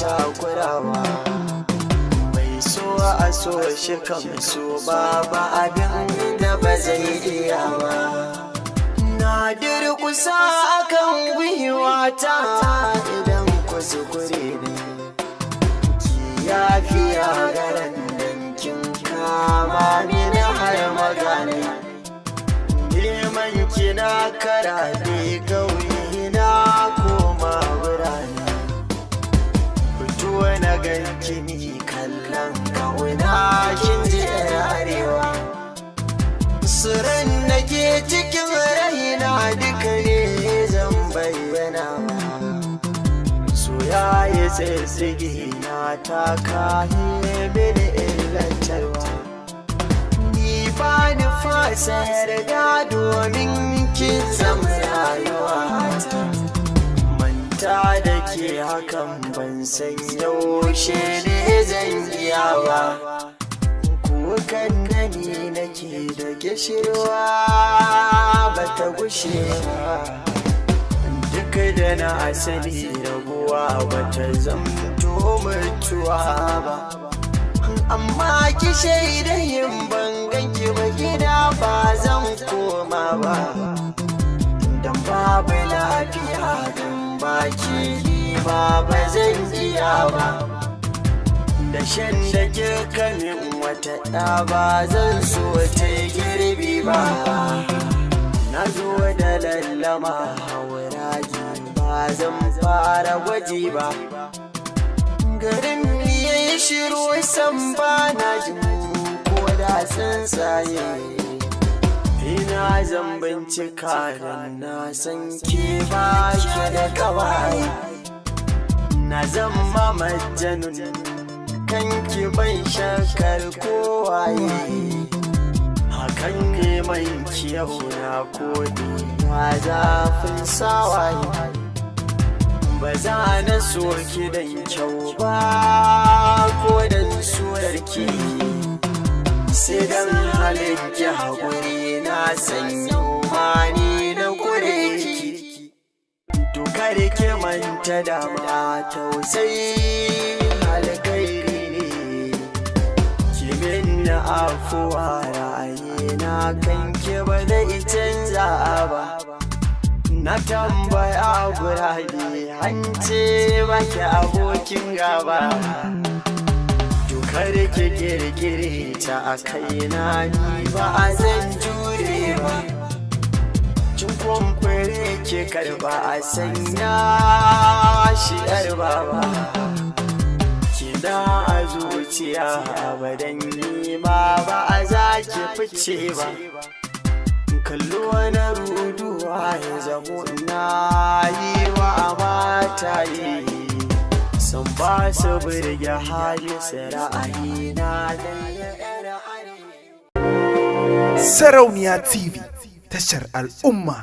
takurawa. Mai so a so shi kan so, ba abin da ba zai iya ba. Na durkusa akan gwiwata, idan kuskure ne ki yafiya, garan kin kama mini har magana. Neman kina karaɗe ƙauye na koma birane, fito na ganki ni kallon kauna, kin ji arewa. Suran da ke cikin raina duka ne zan bayyana. So ya yi tsitsige na taka mini illantarwa. Ni ba ni fasa yarda domin kin zama rayuwata. Manta da ke hakan ban san yaushe ne zan iya ba. Kukan da ni nake da gishirwa ba ta gushe ba. Duk da na asali rabuwa ba ta zamto mutuwa ba, amma ki shaida yin ban ganki ba gida ba zan koma ba. Dan babu lafiya, dan baki ba zan iya ba. Da shan da kika min wata ɗa ba zan so ta girbi ba. Na zo da lallama hauraji, ba zan fara gwaji ba. Garin ya yi shiru san ba na jin ko da tsuntsaye. Ina zan bincika da na san ke ba ke da kawai. Na zama majanun kanki, ban shakar kowaye. Hakan neman kiyau na kodi na zafin sawaye. Ba za na so ki dan kyau ba ko dan surarki, sai dan halin ki haƙuri, na san mani na kure ki. To kare ki manta da ma tausayi alkhairi ne. Ki min afuwa, ra'ayina kan ki ba zai canza ba. Na tambaya gurabe, an ce baki abokin gaba. Dokar ki kirkire ta a kaina, ni ba a zan jure ba. Kin kwamfure ki karba a sanya shi yar baba. Kina a zuciya abadan, nima ba a za ki fice ba. Kallo na ruduwa ya zamo na yi wa mata yi sun ba su burge hali su ra'ayi na da. Sarauniya TV, tashar al'umma.